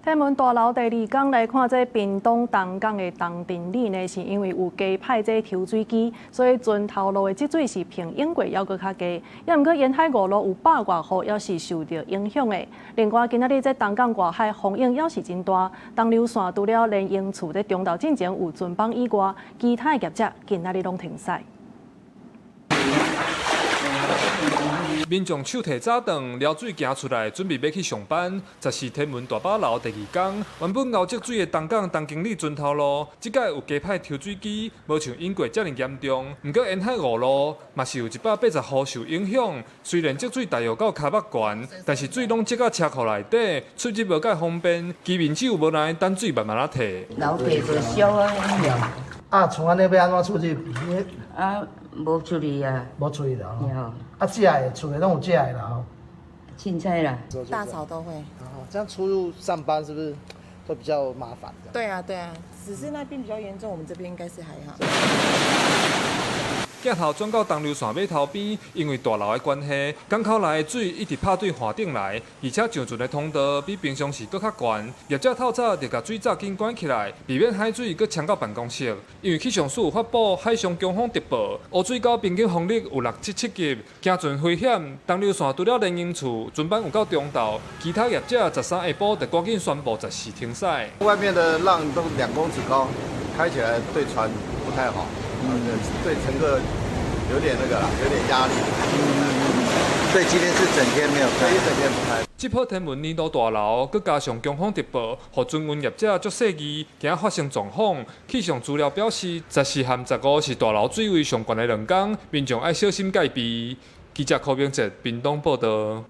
天文大樓第二工來看，這屏東東港的東鎮里呢，是因為有加派這抽水機，所以船頭路的積水是比往過猶閣較低。也毋過沿海五路有百外戶，猶是受著影響的。另外，今仔日這東港外海風湧猶是真大，東流線除了連瑛厝佇中晝進前有船班以外，其他的業者今仔日攏停駛。民眾手提早頓撩水行出來，準備欲去上班。十四天文大壩樓第二工，原本敖積水的東港東經里船頭路，這擺有加派抽水機，無像往過遮爾嚴重。毋過沿海五路嘛是有180戶受影響。雖然積水大約到跤目懸，但是水攏積到車庫內底，出入無蓋方便。居民只有無奈等水慢慢仔退。樓地就燒啊！啊，像按呢欲按怎出入？啊，無出去啊！無出去啦。啊，食的厝內攏有食的啦吼。凊彩啦。大潮都會。哦，這樣出入上班是不是都比較麻煩？對啊，對啊，只是那邊比較嚴重，我們這邊應該是還好。鏡頭轉到東流線碼頭邊，因為大樓的關係，港口內的水一直拍對岸頂來，而且上船的通道比平常時閣較懸。業者透早就共水閘緊關起來，避免海水閣衝到辦公室。因為氣象署有發布海上強風特報，烏水溝平均風力有6至7級，行船危險。東流線除了連瑛厝，船班有到中晝，其他業者13下晡就趕緊宣布暫時停駛。外面的浪都2公尺高，開起來對船不太好。對乘客有點那個啦，有點壓力。所以今天是整天沒有開，一整天不開。這波天文年度大樓，閣加上強風特報，予船運業者足細膩，驚發生狀況。氣象資料表示，14和15是大樓水位上懸的兩工，民眾愛小心戒備。記者柯明哲屏東報導。